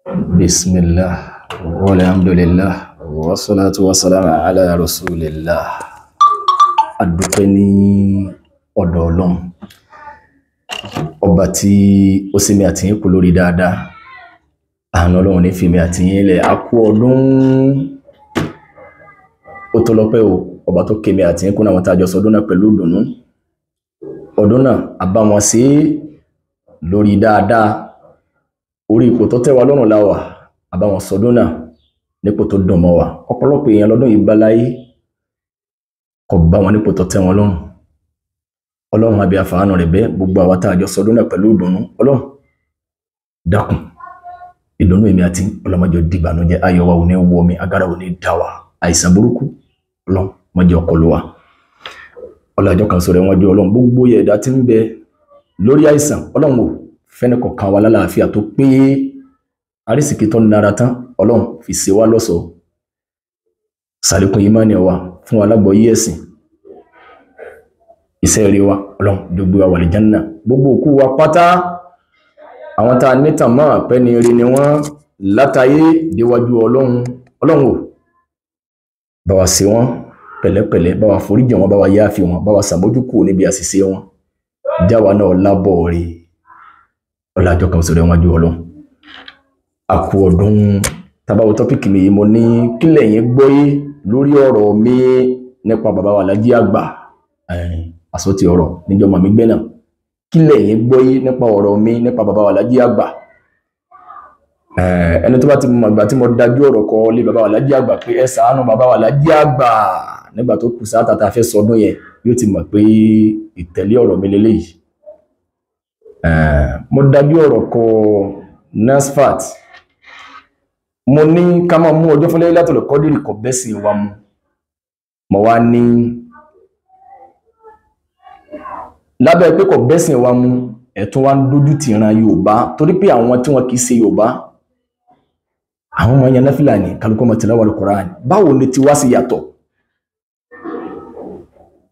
Bismillah, walhamdulillah, wassalatu wassalamu ala rasulillah. A dúpẹ́ ní ọ̀dọ̀ Ọlọ́run, ọba tí ó ṣe mí àti yín kú lórí dáadáa. Àánú Ọlọ́run ní fi mí àti yín lẹ̀. A kú ọdún, ó tó lọ́pẹ́ o, ọba tó ké mi àti yín kú náà, àwọn tá a jọ sọdún náà pẹ̀lú ìdùnnú. Ọdún náà, a bá wọn ṣe lórí dáadáa. Orí ipò tó tẹ́ wa lọ́rùn la wà, a bá wọn sọdún náà nípò tó dùn mọ́ wa. Ọ̀pọ̀lọpọ̀ èèyàn lọ́dún yìí bá láyé, kò bá wọn nípò tó tẹ́ wọn lọ́rùn. Ọlọ́run àbí àfààní rẹ̀ bẹ́ gbogbo àwa tá a jọ sọdún náà pẹ̀lú ìdùnnú. Ọlọ́run dákun, ìdùnnú èmi àti ọlọ́mọjọ dìbànújẹ́, ayọ̀ wa ò ní wọ mi, agara ò ní dà wá, àìsàn burúkú Ọlọ́run mọ́jọ ọkọlù wa. Ọlọ́jọ́ kan sọ̀rọ̀ ẹ̀wọ̀n jọ Ọlọ́run, gbogbo ẹ̀dá tí ń bẹ lórí àìsàn, Ọlọ́run ò fẹ́ni kọ̀ọ̀kan wa lálàáfíà tó pé, àrísìkí tó nara tán, Ọlọ́run fi ṣe wá lọ́ṣọ̀ọ́, sàlékún ìmánì wa fún alágbọ̀ọ́yé ẹ̀sìn, iṣẹ́ rí wa Ọlọ́run gbogbo wa wà lí Jánnà, gbogbo òkú wa pátá, àwọn tá a nítàn mọ́ pẹ́ ni rí ni wọ́n látayé déwájú Ọlọ́run. Ọlọ́run ò bá wa ṣe wọ́n pẹ̀lẹ́pẹ̀lẹ́, bá wa foríjì wọn, bá wa yááfi wọn, bá wa ṣàmójúkúrò níbi àṣìṣe wọn, jáwa náà lábọ̀ rí ọlájọ́ kan sọ̀rọ̀ ẹ̀wọ̀n ju Ọlọ́run. Àkú ọdún. Tabawo tọ́pìkì mi yìí, mo ní kílẹ̀ yẹn gbọ́yé lórí ọ̀rọ̀ mi nípa bàbá wa Alhaji Àgbà, àsọtì ọ̀rọ̀ níjọ́ màmí gbẹ́ náà. Kílẹ̀ yẹn gbọ́yé nípa ọ̀rọ̀ mi nípa bàbá wa Alhaji Àgbà. Ẹni tó bá ti mọ̀ ìgbà tí mo dájú ọ̀rọ̀ kọ lé bàbá wa Alhaji Àgbà pé ẹ ṣàánú bàbá wa Alhaji Àgbà nígbà tó kù sáà tàtà fẹ́ sọdún yẹn, yóò ti mọ̀ pé ìtẹ̀lé ọ̀rọ̀ mi lélẹ́yìí. Mo dájú ọ̀rọ̀ kọ NASFAT, mo ní ká máa mú ọjọ́ fún Laylatul Qadri kò bẹ́sìn wa mu. Mo wá ní lábẹ́ pé kò bẹ́sìn wa mu, ẹ̀tún wa ń dójú ti ìran Yorùbá, torí pé àwọn tí wọn kì í ṣe Yorùbá, àwọn ọmọ yẹn náfìlà ní kálukú ọmọ tìláwà Al-Qur'an, báwo ni tiwa sì yàtọ̀?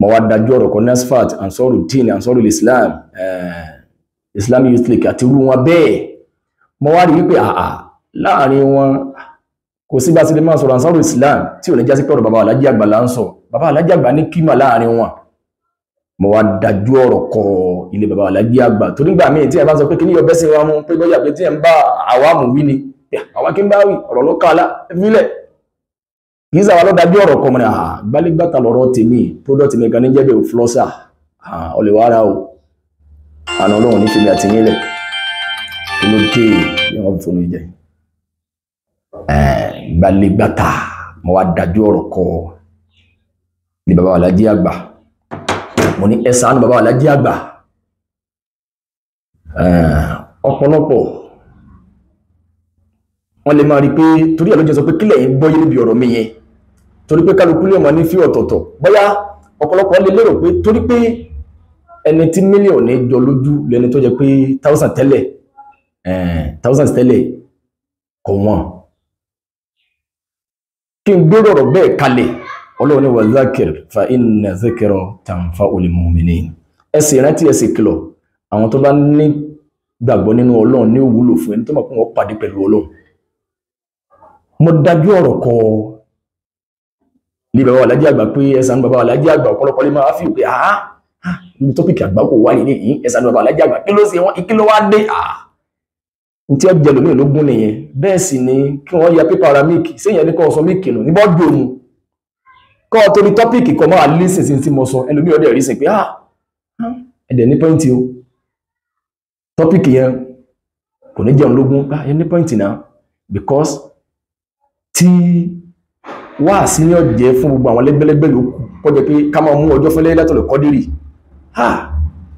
Mo wá dájú ọ̀rọ̀ kọ NASFAT, Ansarud-Din, Ansarul Islam, Islamic Youth League àti irú wọn bẹ́ẹ̀. Mo wá rí wípé àà láàrin wọn kò sí bá ti lè máa sọ̀rọ̀ Ansarul Islam tí ò ní jásí pé ọ̀rọ̀ bàbá Alhaji Àgbà là ń sọ. Bàbá Alhaji Àgbà ní kímà láàrin wọn. Mo wá dájú ọ̀rọ̀ kọ ilé bàbá Alhaji Àgbà, torí gbà míì tí ẹ bá sọ pé kí ní yọ bẹ́sẹ̀ wa mú, pé bóyá pé tí ẹ ń bá àwa mú wí ni, àwa kí ń bá wí ọ̀rọ̀ ló kàlá fílẹ̀, kì í sáwà ló dájú ọ̀rọ̀ kọ. Mọ́ ni gbálégbàtà lọ́rọ̀ tèmi, product mi kan ní jẹ́ bẹ́ẹ̀ flọ́sà ọ̀lẹ́wàrà o. Àna Ọlọ́run ní fèmí àti yín lẹ̀, kí ló dé bí wọ́n fún mi jẹ gbálégbàtà. Mo wá dájú ọ̀rọ̀ kọ ní bàbá Alhaji Àgbà, mo ní ẹ ṣàánú bàbá Alhaji Àgbà. Ọ̀pọ̀lọpọ̀ wọ́n lè máa rí pé torí ẹ̀ ló jẹ́ sọ pé kílẹ̀ yín gbọ́yé níbi ọ̀rọ̀ mi yẹn, torí pé kálukú lè mọ̀ ní fí ọ̀tọ̀ọ̀tọ̀, bóyá ọ̀pọ̀lọpọ̀ lè lérò pé torí pé ẹni tí mílíọ̀nù jọ lójú lẹni tó jẹ pé thousand tẹ́lẹ̀, thousand tẹ́lẹ̀ kò wọ́n. Kí n gbérò ọ̀rọ̀ bẹ́ẹ̀ kalẹ̀, Ọlọ́run ní wa zakir fa inna zikra tanfa'ul mu'minin. Ẹ sì rántí, ẹ sì kìlọ̀ àwọn tó bá ní gbàgbọ́ nínú Ọlọ́run ní òwúlò fún ẹni tó mọ̀ pé wọ́n pàdé pẹ̀lú Ọlọ́run. Mo dájú ọ̀rọ̀ kọ ní bàbá Alhaji Àgbà pé ẹ ṣàánú bàbá Alhaji Àgbà. Ọ̀pọ̀lọpọ̀ lè máa fi pé àá ibi tọ́pìkì àgbà kò wáyé ní yìí, ẹ ṣàánú bàbá Alhaji Àgbà, kí ló ṣe wọ́n, kí ló wá dé? N tí ẹ jẹ lómi lógún nìyẹn. Bẹ́ẹ̀ sì ni kí wọ́n ya pépà ara míìkì séyẹn ní kọ́ sọ míìkì nù níbọ̀ dòmù kọ́ torí tọ́pìkì kọ́ máa lé sísìn tí mo sọ, ẹlòmíì ọdẹ rí sìn pé ẹ̀dẹ̀ ní pọ́ìntì o, tọ́pìkì yẹn kò ní jẹun lógún, ẹ ní pọ́ìntì náà, because tí wáàsí ní ọ̀jẹ́ fún gbogbo àwọn lẹ́gbẹ́lẹ́gbẹ́ ló kù, kọ́ jẹ́ pé ká máa mú ọjọ́ fún Laylatul Qadri,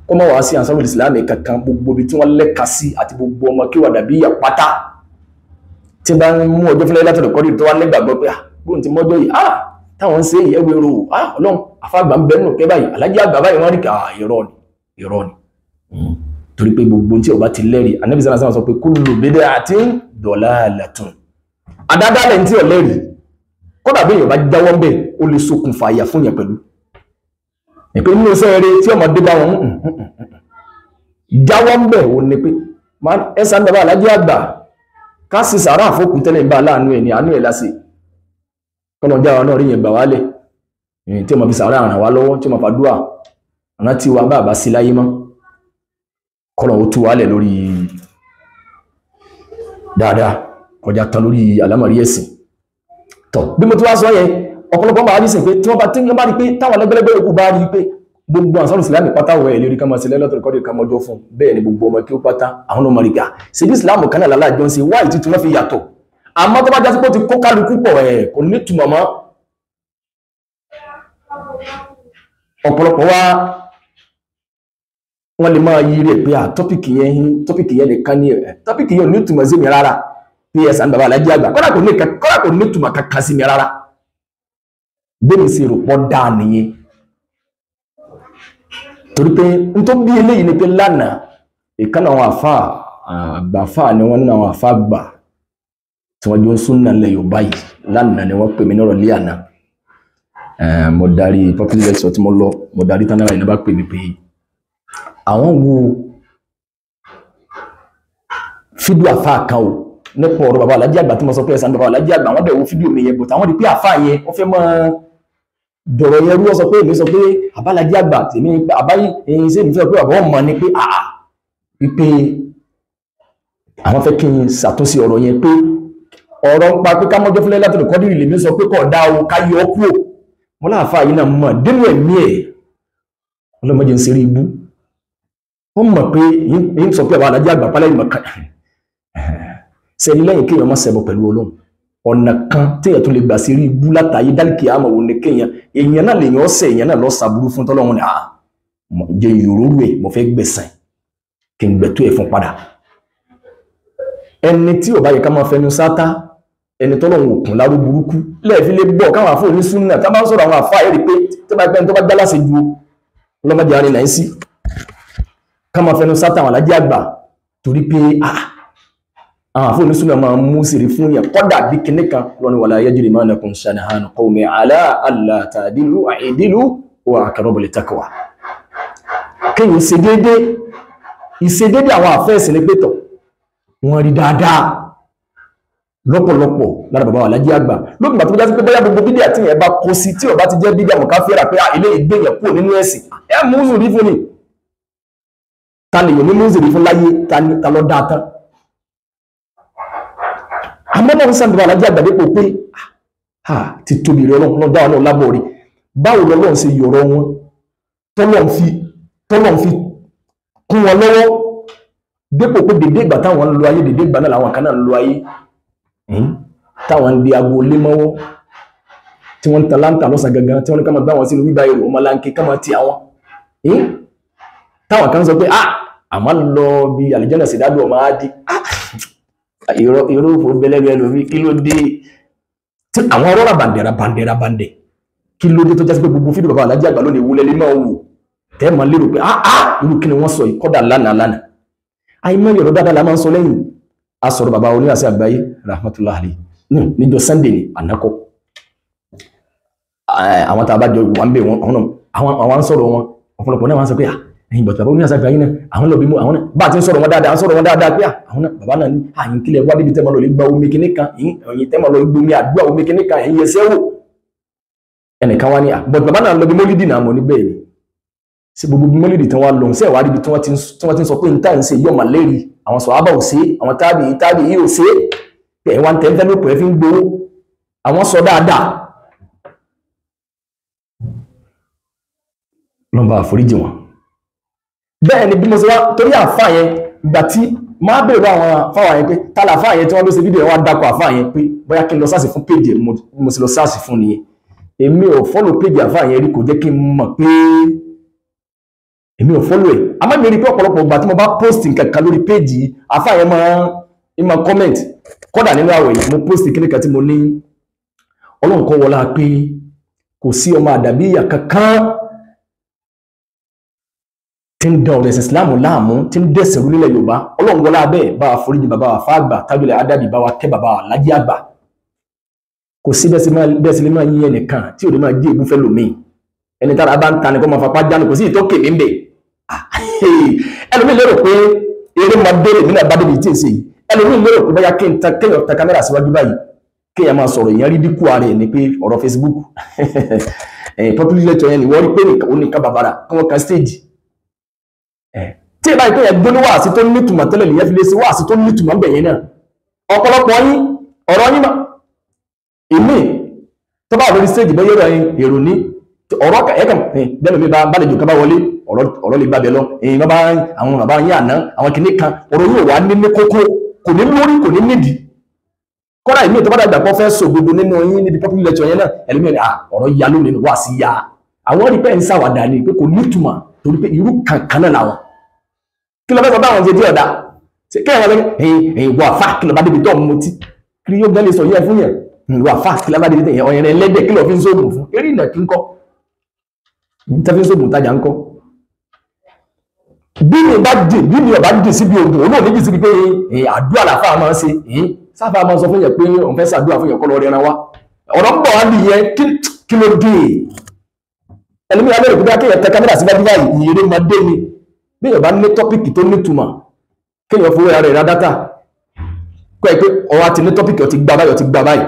kọ́ máa wá sí Ansarul Islam kankan, gbogbo ibi tí wọ́n lẹ́ka sí àti gbogbo ọmọ kí wà dàbí ìyà pátá tí bá ń mú ọjọ́ fún Laylatul Qadri tó wá nígbàgbọ́ pé bóun ti mọ́jọ́ yìí táwọn ń ṣe ìyẹ́wò èrò Ọlọ́run àfàgbà ń bẹ́ẹ̀ nù kẹ́ báyìí, Alhaji Àgbà báyìí wọ́n rí ká irọ́ ni, irọ́ ni. Torí pé gbogbo tí ó bá ti lẹ́rìí, Ànábì sallallahu alaihi wasallam sọ pé kullu bid'atin dalalatun, àdádálẹ̀ tí ò lẹ́rìí, kódà bí èèyàn bá jáwọ́ ń bẹ̀ ó lè ṣokùnfà àyà fún yẹn pẹ̀lú ìpè nínú iṣẹ́ rere tí ọmọdé bá wọn jáwọ́ ń bẹ̀ ó ní pé ẹ ṣàánú bàbá Alhaji Àgbà. Ká sì sàárà àfókù tẹ́lẹ̀ ń bá láàánú ẹ̀ ní àánú ẹ̀ lásì. Kọ́lọ̀ jáwa náà rí yẹn gbà wálẹ̀. Tí ó máa fi sàárà ràn wá lọ́wọ́, tí ó máa fàdúà rántí wa bá bá sí láyé mọ́. Kọ́lọ̀ ó tú wálẹ̀ lórí dáadáa, kọjá tán lórí àlámọ̀rí ẹ̀sìn. Tọ̀ bí mo ti wá sọ yẹn, ọ̀pọ̀lọpọ̀ máa rí sìn pé tí wọ́n bá rí pé táwọn lẹ́gbẹ́lẹ́gbẹ́ yòókù bá rí pé gbogbo ànsọ́rù ìsìlámù pátá wọ̀ ẹ̀ lérí ká máa ṣe lẹ́lọ́tọ̀ ìkọ́dé ká mọ́jọ́ fún bẹ́ẹ̀ ni gbogbo ọmọ kí ó pátá àwọn ọmọ rí gbà ṣe bí ìsìlámù kan náà lálájọ́ ń ṣe wá ìtútù wọn fi yàtọ̀. Àmọ́ tó bá jásí pé ó ti kó kálukú pọ̀ ẹ̀ kò ní túmọ̀ mọ́. Ọ̀pọ̀lọpọ̀ wá wọ́n lè máa yí rẹ̀ pé à tọ́pìkì yẹn tọ́pìkì yẹn nìkan ní ẹ̀ tọ́pìkì yẹn ò ní túmọ̀ sí mi rárá. Bí ẹ̀sán bàbá alájí àgbà kọ́dà kò ní túmọ̀ kankan sí mi rárá. Bẹ́ẹ̀ mi sì rò pọ̀ dáa nìyẹn. Torí pé n tó bí eléyìí ni pé lánàá ìkan àwọn àfa àgbàfà ni wọ́n nínú àwọn àfa àgbà tí wọ́n jọ ń súnà lẹ̀ Yorùbá yìí lánàá ni wọ́n pè mí nírọ̀lẹ́ àná. Mo darí public lecture tí mo lọ, mo darí tán náírà yìí bá pè mí pé àwọn wo fídíò àfa kan o nípa ọ̀rọ̀ bàbá alájí àgbà tí mo sọ pé ẹ̀sán bàbá alájí àgbà wọ́n dẹ̀ wo fídíò mi yẹn bò táwọn di pé àfa yẹn wọ́n fẹ́ mọ́ dọ̀rọ̀ yẹn rú. Ọ sọ pé èmi sọ pé àbálájí àgbà tèmi àbáyé ẹ̀yìn sí èmi sọ pé bàbá wọn mọ̀ ni pé àà wípé àwọn fẹ́ kí n ṣàtúnṣe ọ̀rọ̀ yẹn pé ọ̀rọ̀ ń pa pé ká mọ́jọ́ fúnlẹ̀ láti lè kọ́dìrì lèmi sọ pé kò dá o ká yọ ọ́ kúrò. Mo láàfáà yìí náà mọ̀ dénú ẹ̀mí ẹ̀ ọlọ́mọdé ń ṣeré ibú. Wọ́n mọ̀ pé yín sọ pé àwọn alájí àgbà pálẹ̀ ìmọ̀ kan sẹ́ni lẹ́yìn kéèyàn má ṣẹbọ pẹ̀lú Ọlọ́run. Ọ̀nà kan téèyàn tó lè gbà sí rí ibú látàyé dálìkì àmọ̀ wò ní kéèyàn èèyàn náà lèèyàn ọ̀sẹ̀ èèyàn náà lọ sàbúrú fún tọ́lọ́run ni àá jẹ́ yòróró ẹ̀ mo fẹ́ gbẹ̀sán kí n gbẹ̀tú ẹ̀ fún padà. Ẹni tí ò bá yẹ ká máa fẹnu sáátá ẹni tọ́lọ́run òkun lárú burúkú lẹ́ẹ̀fi lè gbọ́ káwọn àfọ onísúnnà tá bá ń sọ̀rọ̀ àwọn àfọ àyè rí pé tó bá pẹ́ tó bá gbá láṣẹ ju ọlọ́mọdé arin náà sí ká máa fẹnu sáátá àwọn alájí àgbà torí pé àwọn àfọ onísúnnà máa ń mú sírí fún yẹn kọ́dà bí kinní kan lọ́ni wala yajrimannakum shana'anu qawmin ala alla ta'dilu i'dilu huwa aqrabu littaqwa. Kéèyàn ṣe déédé ìṣedéédé àwọn àfẹ́ẹ̀sì ní pétọ̀ wọ́n rí dáadáa lọ́pọ̀lọpọ̀ lára bàbá wa lájí àgbà lókùnbà tó jásí pé bóyá gbogbo bídíà tí yẹn bá kó sí tí ó bá ti jẹ́ bídíà mọ̀káfíra pé ilé ìgbéyàn kúrò nínú ẹ̀sìn ẹ mú zùrí fún ni ta lè yàn ní mú zùrí fún láyé ta lọ dáa tán. Àmọ́ náà ń sàn bàbá lájí àgbà dépò pé ti tóbi rẹ Ọlọ́run lọ́dá wa náà lábọ̀ rí báwo lọ́lọ́run ṣe yọ̀rọ̀ wọn tọ́lọ́run fi kún wọn lọ́wọ́ dépò pé dédé ìgbà táwọn ń lo ayé dédé ìgbà náà làwọn kan náà ń lo ayé táwọn ń di aago lé mọ́wọ́ tí wọ́n ń ta láǹtà lọ́sàn gangan tí wọ́n ní ká máa gbá wọn sínú wíwá èrò ọmọ láńké ká máa ti àwọn táwọn kan sọ pé àmọ́ lọ bí àlùjànnà sì dádùn ọmọ á di ìró òfò bẹ́lẹ́rú ẹlòmí kí ló dé tí àwọn ọ̀rọ̀ bàǹdẹ̀rà bàǹdẹ̀rà bàǹdẹ̀ kí ló dé tó jásí pé gbogbo fídíò bàbá alájí àgbà lónìí wúlẹ̀ lé máa wò tẹ́ máa lérò pé irú kí ni wọ́n sọ yìí kọ́dà lánàá lánàá àìmọ́ ìyọ̀rọ̀ dáadáa la máa ń sọ lẹ́yìn a sọ̀rọ̀ bàbá oníwàsí àgbáyé rahmatullahi alayhi níjọ́ Sunday ni ànákọ́ àwọn tá a bá jọ wà ń bẹ̀ wọn àwọn ń sọ̀rọ̀ wọn ọ̀pọ̀lọpọ̀ náà wọ́n sọ pé ẹ̀yìn bọ̀tà bàbá oníwàsí àgbáyé náà àwọn lọ bí mú àwọn náà bá a ti ń sọ̀rọ̀ wọn dáadáa ń sọ̀rọ̀ wọn dáadáa pé àwọn náà bàbá náà ní àyìn kílẹ̀ wá débi tẹ́mọ̀ lọ lè gba omi kíní kan ẹ̀yìn tẹ́mọ̀ lọ gbomi àdúrà omi kíní kan ẹ̀yìn ẹsẹ̀ wò ẹnìkan wá ní bọ̀tà bàbá náà lọ bí mólídì náà mọ̀ ní bẹ́ẹ̀ ni sí gbogbo mólídì tí wọ́n lọ sí ẹ̀wà ríbi tí wọ́n ti ń sọ pé níta ń ṣe yọ̀ màlẹ́rì àwọn sọ̀hábà ò sí àwọn tábì tábì yìí ò sí pé ẹ̀wà ń tẹ́ envelope ẹ̀ fi ń gbowó àwọn sọ dáadáa lọ́nba àforíjì wọn. Bẹ́ẹ̀ ni bí mo ṣe wá torí àfa yẹn ìgbà tí máa bèèrè àwọn àfáwà yẹn pé ta là àfa yẹn tí wọ́n ló ṣe fídíò yẹn wá dákọ̀ àfa yẹn pé bóyá kí n lọ sáàsì fún péjì mo sì lọ sáàsì fún nìyẹn. Èmi ò fọ́lò péjì àfa yẹn rí kò jẹ́ kí n mọ̀ pé èmi ò fọ́lò ẹ̀. Àmọ́ mi rí pé ọ̀pọ̀lọpọ̀ ìgbà tí mo bá post nǹkan kan lórí péjì yìí àfa yẹn máa ń máa comment. Kódà nínú àwẹ̀ yìí mo post kíní kan tí mo ní Ọlọ́run kọ́ wọlá pé kò sí ọmọ àdàbí ìyà kankan tí ń da ọ̀rọ̀ ẹ̀sìn Islam láàmú tí ń dẹ̀sẹ̀ rú nílẹ̀ Yorùbá. Ọlọ́run wọlá bẹ́ẹ̀ bá wa foríjì bàbá wa fáàgbà tábìlẹ̀ adábì bá wa kẹ́ bàbá wa lájí àgbà. Kò sí bẹ́ẹ̀ sì lè máa yín ẹnìkan tí ò ní máa gé ebúfẹ́ lòmíì ẹni tára bá ń ta ni kó máa fapá jánu kò sí ìtọ́kè mi ń bẹ̀. Ẹlòmíì lérò pé eré máa dé lèmi náà bá débi tí ì ṣe yìí Ẹlòmíì lérò pé bóyá kéèyàn ta kámẹ́rà síwájú báyìí kéèyàn máa sọ̀rọ̀ èèyàn rí dínkù ara ẹ̀ ní pé ọ̀rọ̀ Facebook public lecture yẹn ni wọ́n rí pé ó ní ká bàbàrà kí wọ́n kan stage. Tí ìbáyìí pé yẹn gbóní wáàsí tó nítumọ̀ tẹ́lẹ̀ nìyẹn fi lè ṣe wáàsí tó nítumọ̀ ń bẹ̀ yẹn náà. Ọ̀pọ̀lọpọ̀ yín ọ̀rọ̀ yín ìmí tó bá lórí stage bẹ́ẹ̀ yọ̀rọ̀ yín èrò ní ọ̀rọ̀ ẹ̀kàn bẹ́ẹ̀ mi bá bálejò kan bá wọlé ọ̀rọ̀ lè gbàbẹ̀ lọ èyí bá àwọn bàbá yín àná àwọn kìnnì kan ọ̀rọ̀ yóò wá ní ní kókó, kò ní lórí, kò ní nídìí. Kọ́dà ìmí tó bá dàgbà pọ̀ fẹ́ sòdodo nínú yín níbi public lecture yẹn náà, ẹlòmíràn ni ọ̀rọ̀ ya lónìí wá sí ya. Àwọn rí pé ń ṣàwàdà ni pé kò nítumọ̀ torí pé irú kankan náà làwọn. Kí ló fẹ́ sọ báwọn ṣe dí ọ̀dà? Kéèyàn wọn ẹ̀yìn wà fà kí ló bá débi tó ń mutí? Kí yóò gbẹ́ lè sọ yẹ fún yẹn? Wà fà kí ló bá débi tó yẹn ọ̀yẹ̀rẹ̀ ẹlẹ́dẹ̀ kí ló fi ń sóògùn fún? Eré ìnà kí ń kọ́? Tẹ́fí ń sóògùn tajà ń kọ́? Bí mi bá dì bí mi ọba dì síbi ogun òun náà méjì síbi pé àdúrà làfà máa ń ṣe. Sáfà máa sọ fún yẹn pé òun fẹ́ ṣàdúrà fún yẹn kọ́ lọ rẹran wá. Ọ̀rọ̀ ń bọ̀ wá nìyẹn, kí ló dé? Ẹlòmíràn lérò pé bí akéèyàn tẹ kámẹ́rà síwájú báyìí ìyèrè máa dé ni. Bí èèyàn bá ní tọ́pìkì tó nítumọ̀ kéèyàn fowó ra rẹ̀ ra dátà kọ́ ẹ pé ọwọ́ àti ní tọ́pìkì ọtí gbà báyìí ọtí gbà báyìí.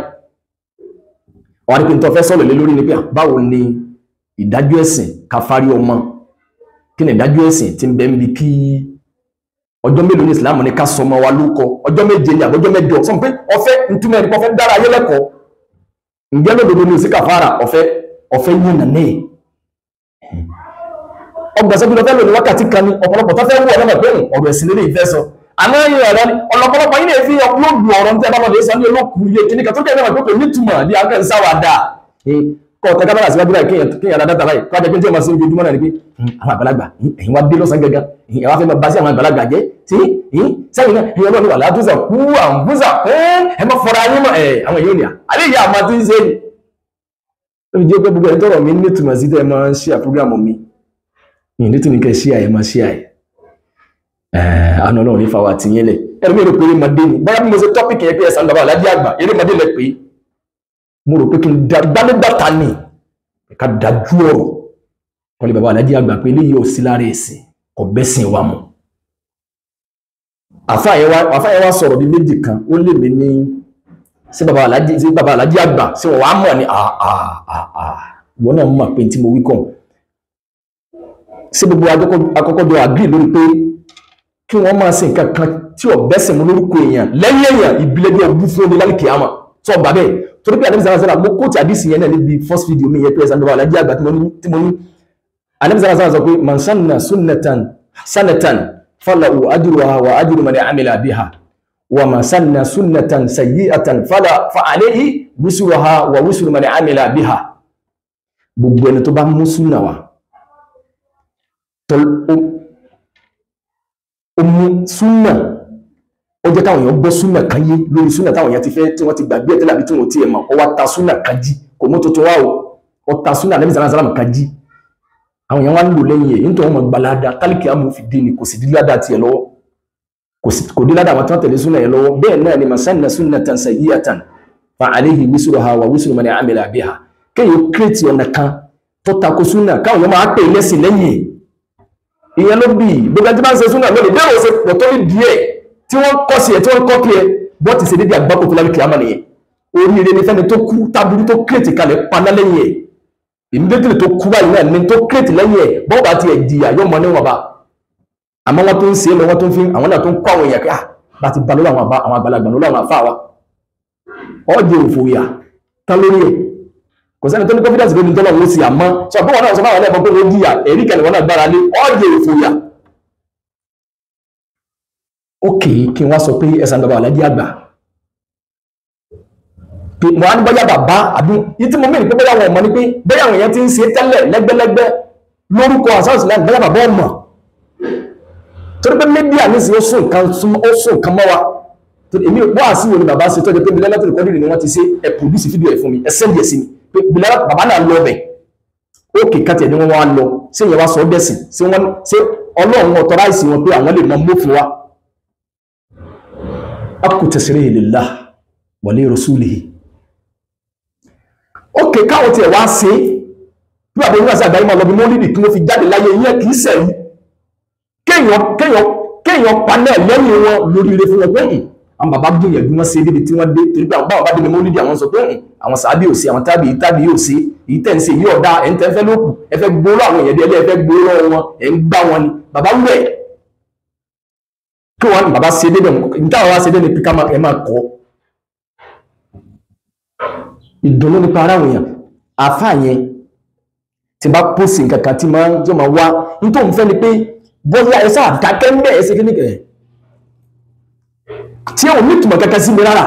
Ọwọ́ àti pé nítorí fẹ́ sọ̀rọ̀ lé lórí ni pé báwo ni ìdájọ́ ẹ̀sìn ká fárí ọmọ, kí ni ìdájọ́ ẹ̀sìn tí ń bẹ ń bi kí ọjọ́ mélòó ní ìsìlámù ní ká sọmọ wa lórúkọ, ọjọ́ méje ni àbọ̀jọ́ mẹ́jọ. Sọ pé ọfẹ́ ntúmọ̀ ẹni pé ọfẹ́ dára ayé lẹ́kọ̀ọ́, ǹjẹ́ lódodo ní òsì kàfàrà ọfẹ́ ọfẹ́ yín nàní ọgbà sẹ́gun lọ́fẹ́ lò ní wákàtí kan ní ọ̀pọ̀lọpọ̀ tó fẹ́ wù ọ̀rọ̀ pé ọ̀rọ̀ ẹ̀sìn lórí ìfẹ́ sọ. Àmọ́ ẹ̀yìn ọ̀rọ̀ ni ọ̀pọ̀lọpọ̀ yìí lè fi ọ̀pọ̀lọpọ̀ ọ̀rọ̀ tí a bá lọ lè sọ ní olókùú iye kìíní kan tó kẹ́ ẹ̀rọ pé nítumọ̀ ní akẹ́ ń sáwàdà. Kọ́ ọ̀tẹ̀ kámẹ́rà síwájú báyìí kéèyàn ra dátà báyìí kọ́ pé tí wọ́n máa ṣe ojoojúmọ́ náà ni pé àwọn àgbàlagbà ẹ̀yin wá dé lọ́sàn-án gangan ẹ̀yin wá fẹ́ máa bá sí àwọn àgbàlagbà jẹ́ sí sẹ́yìn náà ẹ̀yin ọlọ́run wà látúnṣà kú àǹfúnṣà ẹ̀ má fọra yín mọ́ ẹ̀ àwọn èèyàn ní à àlẹ́ ìyá àmọ́ tí ń ṣe ni. Ó fi jẹ́ pé gbogbo ẹni tọ́rọ̀ mi nítumọ̀ sí tẹ́ ẹ máa ń ṣe àpúrógírámù mi ní tí ní kẹ́ ṣí àyè máa ṣí àyè àánú Ọlọ́run ní fáwọn àti yín lẹ̀. Ẹ̀rọ mi rò pé erémọdé ni bóyá bí mo ṣe tọ́pìkì yẹn pé ẹ̀sán bàbá alájí àgbà erémọdé lẹ pé mo rò pé kí n gbálégbàta ni ká dájú ọ̀rọ̀ kọ́lé bàbá alájí àgbà pé eléyìí ò sí lára ẹ̀sìn kò bẹ́sìn wa mu. Àfáà yẹn wá sọ̀rọ̀ bíi méjì kan ó lè mí ní sí bàbá alájí àgbà sí wọn wàá mọ̀ ni ìwọ náà mọ̀ pé tí mo wí kàn sí gbogbo akọ́kọ́ jọ agree lórí pé kí wọ́n máa ṣe nǹkan kan tí ò bẹ́sẹ̀ mú lórúkọ èèyàn lẹ́yìn èèyàn ìbílẹ̀ bí ọgbú fún omi lálùkì àmà tó ọgbà bẹ́ẹ̀. Torí pé àdébísà sára mo kóòtù àdìsí yẹn náà níbi first video mi yẹn pé ẹ̀sán bàbá alájí àgbà tí mo ní àdébísà sára sọ pé man sanna sunnatan sanatan falahu ajruha wa ajru man amila biha wa man sanna sunnatan sayyi'atan fala fa alayhi wisruha wa wisru man amila biha. Gbogbo ẹni tó bá mú súnà wa ó mú súnà ó jẹ́ káwọn èèyàn gbọ́ súnà kan yé lórí súnà táwọn èèyàn ti fẹ́ tí wọ́n ti gbàgbé ẹ̀tẹ́lẹ̀ àbí tí wọ́n ti ẹ̀ mọ̀, ó wá ta súnà kan jí kò mú tuntun wá o, ó ta súnà lẹ́mí sàlámù kan jí àwọn èèyàn wá ń lò lẹ́yìn ẹ̀ nítorí wọn mọ̀ gbalada kálíkì àmú fi dé ni kò sì dí ládàá tiẹ̀ lọ́wọ́, kò dí ládàá àwọn tí wọ́n tẹ̀lé súnà yẹn lọ́wọ́. Bẹ́ẹ̀ náà ni masanna sunnatan sayyi'atan fa alayhi wisruha wa wisru man amila biha. Kéèyàn kírètì ọ̀nà kan tó tako súnà káwọn èèyàn máa pè lẹ́sìn lẹ́yìn ìyẹn ló bí gbogbo ẹni tí bá ń ṣe súnà lónìí bẹ́ẹ̀ ò ṣe pọ̀ tó ní díẹ̀ tí wọ́n kọ́ sí ẹ̀ tí wọ́n kọ́pì ẹ̀ bọ́ ti ṣe dédé àgbákò tó lálẹ́ kìámà nìyẹn. Oríire ní fẹ́ni tó kú táburú tó kírètì kalẹ̀ paná lẹ́yìn ẹ̀ ìmúdétìlì tó kú báyìí náà ní tó kírètì lẹ́yìn ẹ̀ bọ́ọ̀ bá ti ẹ̀ jìyà yóò mọ níwọ̀n ba. Àmọ́ wọ́n tó ń ṣe é lọ wọ́n tó ń fi àwọn náà tó ń kọ́ àwọn èèyàn pé ah bá ti ba lórí àwọn àgbàlagbà lórí àwọn àfáà wa ọ̀jẹ̀ òfòyà tán lórí ẹ̀. Kò sẹ́ni tó ní confidence lórí tọ́lọ̀ ló sì àmọ́ sọ pé wọn náà sọ fáwọn ẹlẹ́bọn pé wọ́n jìyà èrí kẹlẹ̀ wọn náà gbára lé ọ̀jẹ̀ òfòyà. Ókè kí n wá sọ pé ẹ̀sán bàbá alájí àgbà pé mo á ní bóyá bàbá àbí yìí tí mo mìíràn pé bóyá wọn ọmọ ni pé bóyá àwọn èèyàn ti ń ṣe tẹ́lẹ̀ lẹ́gbẹ́lẹ́gbẹ́ lórúkọ àṣà ìsìlámù bóyá bàbá ọmọ torí pé mídíà nísìnyí ó sùn nǹkan mọ́ wa. Èmi wá sí wo ni bàbá ṣe tọ́jú pé Bilal tó kọ́dìrì ni wọ́n ti ṣe ẹ pòdúsì fídíò ẹ̀ fún mi ẹ sẹ́ndì ẹ̀ sí mi pé Bilal bàbá náà lọ ọbẹ̀ ókè kàtẹ́ ni wọ́n wá lọ ṣé ìyẹn wá sọ dẹ̀sìn ṣé wọ́n ṣé Ọlọ́run ọ̀tọ́ráìsì wọn pé àwọn lè mọ mófin wa. Akú tasrihi lillah wa li rasulihi. Ókè káwọn tiẹ̀ wá ṣe bí bàbá oníwàsí àgbáyé máa lọ bí mọ́lídì kí wọ́n fi jáde láyé ìyẹn kì í sẹ̀rí kéèyàn panẹ́ lẹ́yìn wọn lórí ire fún wọn pé Àwọn bàbá gbìyànjú wọn ṣe débi tí wọ́n dé, torí pé àwọn bàbá débi mọ́lídì àwọn sọ pé àwọn sàábì ò sí, àwọn tábì tábì yóò sí, èyí tẹ̀ ń ṣe yìí ọ̀dà, ẹ̀ ń tẹ́ fẹ́ lókù, ẹ fẹ́ gbóró àwọn èèyàn délé, ẹ fẹ́ gbóró wọn, ẹ̀ ń gbá wọn ni. Bàbá wẹ̀ kí wọn bàbá ṣe débi níta àwọn wá ṣe débi pé ká ẹ máa kọ́ ìdùnnú nípa ara àwọn èèyàn. Àáfàá yẹn tí bá pósì nǹkan kan tí máa ń jọ máa wá nítorí òun fẹ́ ni pé bóyá ẹ sáà dákẹ́ ń bẹ̀ ẹ ṣe kíní kẹ̀ tí ò ní ìtumọ̀ kankan sí mi rárá.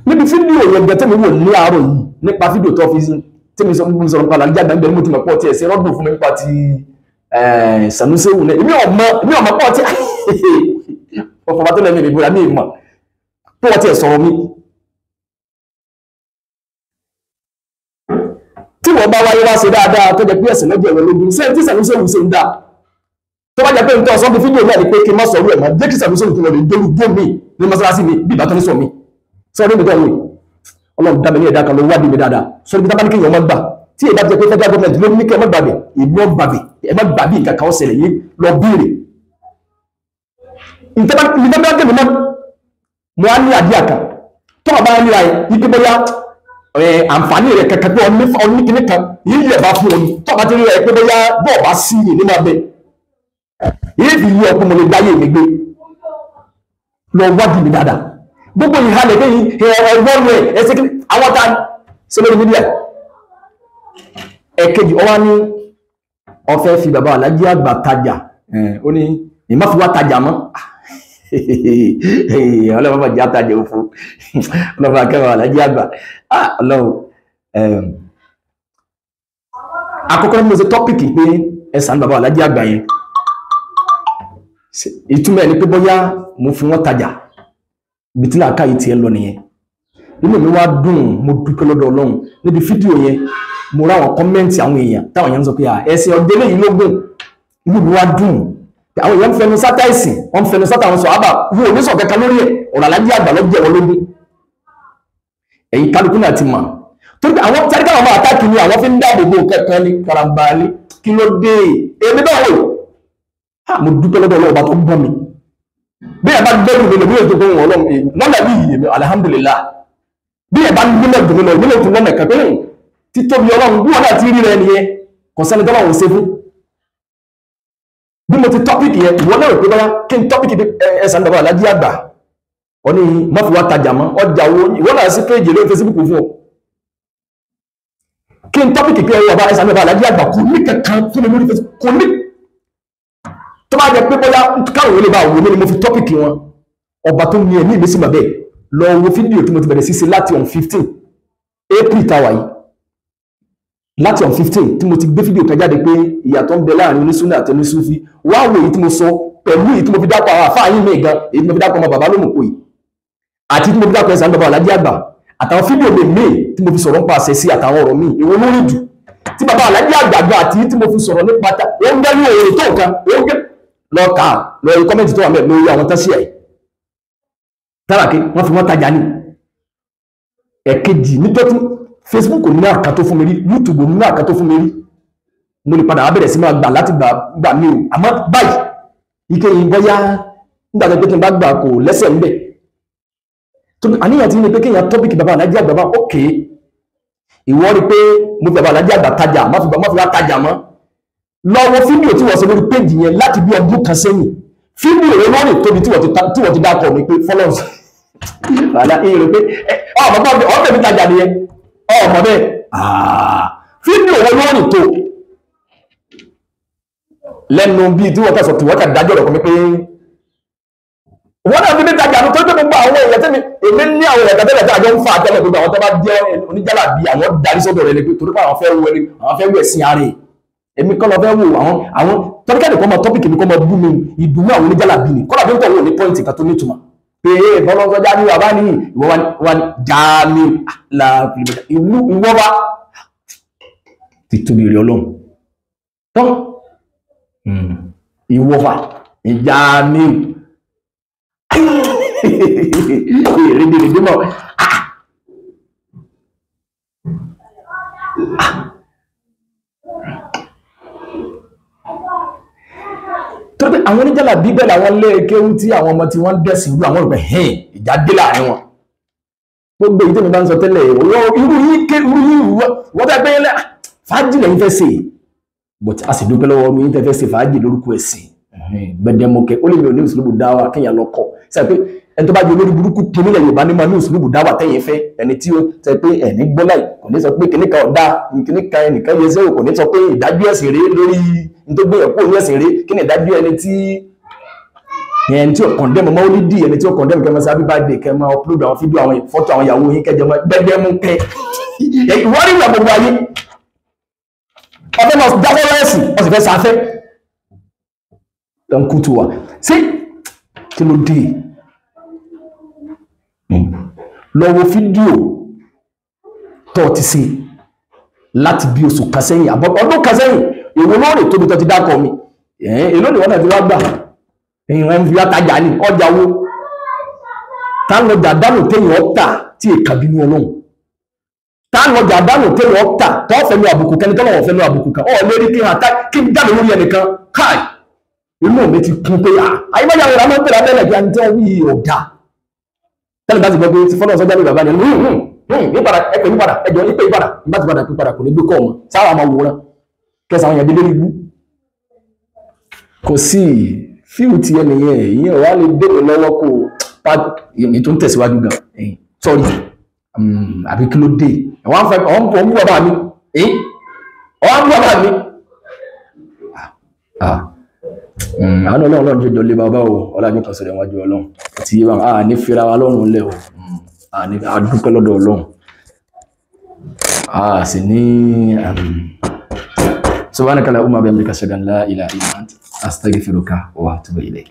Níbi fídíò yẹn gẹ́tẹ́ mi wò ní àárọ̀ yìí nípa fídíò tó fi tí mi sọ fún mi sọ̀rọ̀ nípa àlàjá gbàgbẹ́ mo ti mọ̀ pọ̀ tí ẹ̀ ṣe rọ́dùn fún mi nípa ti Sanusi-Ewu náà. Èmi ọ̀mọ̀ pọ̀ tí ọ̀fọ̀ bá tó lẹ́nu ìbúra mi mọ̀ pọ̀ tí ẹ̀ sọ̀rọ̀ mi. Tí wọ́n bá wáyé wá ṣe dáadáa tó jẹ́ pé ẹ̀sìn lọ́jọ́ ìwé lógún ṣé tí Sanusi-Ewu ṣe ń dá tó bá jẹ́ pé nǹkan ọ̀sán fi fídíò náà ni pé kí n má sọ̀rọ̀ ẹ̀ mọ́, jẹ́ kí Sanusi-Ewu tó lọ lè dérú gbó mi ní mọ́sálásí mi bí ìbátan ní sọ mi sọ́ọ́dún mi tó ń wò. Ọlọ́run dá mi ní ẹ̀dá kan ló wádìí mi dáadáa sọ́ọ́dún bí tábà ní kéèyàn má gbà tí èdè bá jẹ́ pé federal government ló ní kí ẹ má gbàgbé, èmi ò gbàgbé, ẹ má gbàgbé nǹkan kan ó ṣẹlẹ̀ yìí lọ béèrè. Ìtẹ́bá tẹ̀mí mọ́ mo á ní àdíyà kan tó bàbá ń ríra yìí pé bóyá àǹfààní rẹ̀ kankan pé ọní kíní kan yìí lè bá fún ọ ní tó bá ti ríra ẹ pé bóyá bọ́ọ̀ bá sí yìí nínú abẹ yìí fi yí ọkùnrin mo lè dáyé mi gbé lọ wádìí mi dáadáa. Gbogbo ìhàlẹ̀ pé ẹ̀wọ́n rẹ̀ ẹ̀sẹ̀ kí àwọn ta ṣe lórí mídíà. Ẹ̀kejì ọwá ní ọfẹ́ fi bàbá Aláàjì Àgbà tajà, ó ní ìmá fi wá tajà mọ́. Ọlọ́run bàbá jẹ́ àtajà òfo, ọlọ́run akẹ́wà Aláàjì Àgbà ọlọ́run. Àkọ́kọ́ ní mo ṣe tọ́pìkì pé ẹ̀sán bàbá Aláàjì Àgbà yẹn, ìtumọ̀ ẹ̀ ni pé bóyá mo fi wọ́n tajà ibi tí làákàyè tiẹ̀ lọ nìyẹn. Inú mi wá dùn, mo dúpẹ́ lọ́dọ̀ Ọlọ́run. Níbi fídíò yẹn mo rá àwọn kọ́mẹ́ǹtì àwọn èèyàn táwọn èèyàn ń sọ pé ẹ̀sìn ọ̀dẹ́ lẹ́yìn lógún. Inú mi wá dùn, àwọn èèyàn ń fẹnu sátá ẹ̀sìn, wọ́n ń fẹnu sátá àwọn sọ̀hábà, wọn ò ní sọ kankan lórí ẹ̀, ọ̀rọ̀ Aláàjì Àgbà ló jẹ́ wọn lógún. Ẹ̀yin kálukú náà ti mọ̀ torí pé àwọn tẹ́lẹ̀ káwọn máa táàkì ni àwọn fi ń dáàbò bo kankan ní karambani. Kí ló dé èmi báwo? Mo dúpẹ́ lọ́dọ̀ Ọlọ́run ọba tó gbọ́ mi. Bí ẹ bá gbẹ́rù mi lọ bí ètò ìgbóhùn Ọlọ́run lọ́nà bí yìí mi alhamdulillah. Bí ẹ bá gbẹ́rù mi lọ ìmílẹ̀ òtún lọ́nà kan pé títóbi Ọlọ́run bí wọn náà ti rí rẹ nìyẹn, kò sẹ́ni tọ́lọ́run ṣe fún. Bí mo ti tọ́pìkì yẹn ìwọ náà rò pé báyá kí n tọ́pìkì ẹ̀sán bàbá Aláàjì Àgbà ọ ní má fi wá tajà mọ́ ọjà wo ìwọ náà sí péjì lórí Facebook fún ọ. Kí n tọ́pìkì pé ẹ̀rọ ẹ̀sán bàbá Aláàjì Àgbà kò ní kankan fún mi lórí Facebook, kò ní. Tó bá jẹ́ pé bóyá káwọn olè bá wò mí ni mo fi tọ́pìkì wọn, ọba tó ní ẹ̀mí ìmísí màbẹ́ lọ wo fídíò tí mo ti bẹ̀rẹ̀ sí ṣe láti on 15 April tàwa yìí, láti on 15 tí mo ti gbé fídíò kan jáde pé ìyàtọ̀ ń bẹ láàrin onísúnà àti onísúfí. Wá wo èyí tí mo sọ pẹ̀lú èyí tí mo fi dápọ̀ àwọn àfáà yín mi gan, èyí tí mo fi dápọ̀ ọmọ bàbá lómùkò yìí àti tí mo fi dápọ̀ ẹ̀sán bàbá Aláàjì Àgbà àtàwọn fídíò mi míì tí mo fi sọ̀rọ̀ nípa àṣẹ sí àtàwọn ọ̀rọ̀ míì ìwọ lórí jù tí bàbá Aláàjì Àgbà gan àti tí mo fi sọ̀rọ̀ nípa ta ó ń gbẹ́rú èrò tó nǹkan ó ń gbẹ́ lọ kà á lọ rí kọ́mẹ́ntì tó wà mẹ́ lórí àwọn tán sí ẹ̀ tàràkì wọ́n fi wọ́n tajà ní. Ẹ̀kejì nítorí Facebook ní àkà tó fún mi rí, YouTube ní àkà tó fún mi rí, mo lè padà wá bẹ̀rẹ̀ sí máa gbà láti gbà mí o. Àmọ́ báyìí ike yìí bọ́yá nígbà tó pé kí n bá gbà kò lẹ́sẹ̀ ńbẹ̀. Àníyàn ti ní pé kéèyàn tọ́pìkì bàbá Aláàjì Àgbà bá ókè ìwọ rí pé mo fi bàbá Aláàjì Àgbà tajà má fi wá tajà mọ́. Lọ wo fídíò tí wọ́n ṣe lórí péjì yẹn láti bí ọdún kan sẹ́yìn, fídíò rẹ lórí tóbi tí wọ́n ti dákọ̀ mi pé followers wàhálà ìyẹn rẹ pé ọmọ bẹ́ẹ̀ mi tajà nìyẹn ọmọ bẹ́ẹ̀ fídíò rẹ lórí tó lẹ́nu bíi tí wọ́n kà sọ tí wọ́n kà dájọ́ rẹ̀ kọ́ mi pé wọ́n náà fi mi tajà ní tó gbé gbogbo àwọn èèyàn tẹ́mi èmi ní àwọn èèyàn tẹ́lẹ̀ tí àjọ ń fa àtẹ́lẹ̀ gbogbo àwọn tó bá jẹ́ oníjàlá bí àwọn darí sọ́dọ̀ rẹ̀ ni pé torí pé àwọn fẹ́ wọ ẹni àwọn fẹ́ wọ ẹ̀sìn ara ẹ̀ èmi kọ́ lọ fẹ́ wò àwọn àwọn tọ́pìkì kọ́ mọ tọ́pìkì mi kọ́ mọ bú mi ìdùnnú àwọn oníjàlá bí ni kọ́lá bí ń tọ̀ wò ní pọ́ìntì kan tó nítumọ̀ pé bọ́lọ́sọ jáde wà bá ní ìwọ wa ní jáàmì ìwọ wa ti tóbi rí Ọlọ́run tán ìwọ wa jáàmì èrèdèrèdè mọ́ torí pé Àwọn oníjàlá bíbẹ̀ làwọn lé kéwú tí àwọn ọmọ tí wọ́n ń dẹ̀sìn rú àwọn òrùpẹ̀ hẹ́n ìjà dé láàrin wọn. Gbogbo èyí tèmi bá ń sọ tẹ́lẹ̀ irú yín ké irú yín wọ́n fẹ́ pé fàájì lẹ́yìn fẹ́ ṣe, but a sì dúpẹ́ lọ́wọ́ irú yín tẹ́ fẹ́ ṣe fàájì lórúkọ ẹ̀sìn gbẹdẹmọkẹ. Ó lè mi ò ní ìsìlúbù dáwà kéèyàn lọ kọ sẹ pé ẹni tó bá jẹ olórí burúkú kí nílẹ̀ Yorùbá ní ma ní ìsìlúbù dáwà tẹ́yìn fẹ́, ẹni tí ó sẹ pé ẹni gbọ́lá kò ní sọ pé kìnnìkan ọ̀dà kìnnìkan ẹnìkan yẹ sẹ́wọ̀, kò ní sọ pé ìdájọ́ ẹ̀sìn rèé lórí ní tó gbé ẹ̀kú òní ẹ̀sìn rèé, kí ni ìdájọ́ ẹni tí ẹni tí ó kọ̀ndẹ́mù mọ́lídì, ẹni tí ó kọ̀ndẹ́mù kẹ́ máa ṣe happy birthday, kẹ́ máa upload àwọn fídíò àwọn fọ́tò àwọn ìyàwó yín kẹjọ máa gbẹdẹmọkẹ. Ìwọ́n rí ìwà gbogbo ayé ọ̀fẹ́ máa dáwọ́ lọ́ẹ̀sìn ọ̀sìn fẹ́ sáfẹ́ dan kutuwa sí kí ló dé? Lọ wo fídíò tó ti ṣe láti bí oṣù kan sẹ́yìn ọdún kan sẹ́yìn, èwo lóòrè tóbi tó ti dákọ̀ mi, èló ni wọ́n náà ti wá gbà ìwọ̀n fi àtajà ní ọjà wo tá ń lọjà dánù téèyàn ọ̀tà tí èkà bínú Ọlọ́run, tá ń lọjà dánù téèyàn ọ̀tà tó fẹ́nu àbùkù kẹni tọ́lọ́wọ̀ fẹ́nu àbùkù kan ọ̀ lérí kí n jáde lórí ẹnìkan káì inú mi ti kún pé àyíbáyà rẹ̀ máa ń pèrè abẹ́lẹ̀ bí i tí wọ́n wí ọ̀dà tẹ́lẹ̀ bá ti gbọ́ pé ti fọ́nà sọ́jà ní bàbá ni ní padà ẹ̀pẹ̀ ní padà ẹjọ́ ní pé ìpadà nígbà tí padà pé padà kò ní gbé kọ́ ọmọ sáwà máa wòran kẹsàn àwọn èèyàn délé ibú. Kò sí fíìmù ti ẹni yẹn, ìyẹn wà lè dèrò lọ́wọ́ kó ní tó ń tẹ̀síwájú gan. Sọ́rí àbí kí ló dé? Ọ̀hún bú bàbá mi, ọ̀hún bú bàbá mi. Àánú Ọlọ́run Ọlọ́run jọjọ lé bàbá o, ọlájú kan sọ̀rọ̀ ìwájú Ọlọ́run àti yíwá a ní fira wa lọ́rùn lẹ̀ o, a ní adúpẹ́ lọ́dọ̀ Ọlọ́run, a sì ní subhanaka allahumma bihamdika ashhadu an la ilaha illa anta astaghfiruka wa atubu ilayk.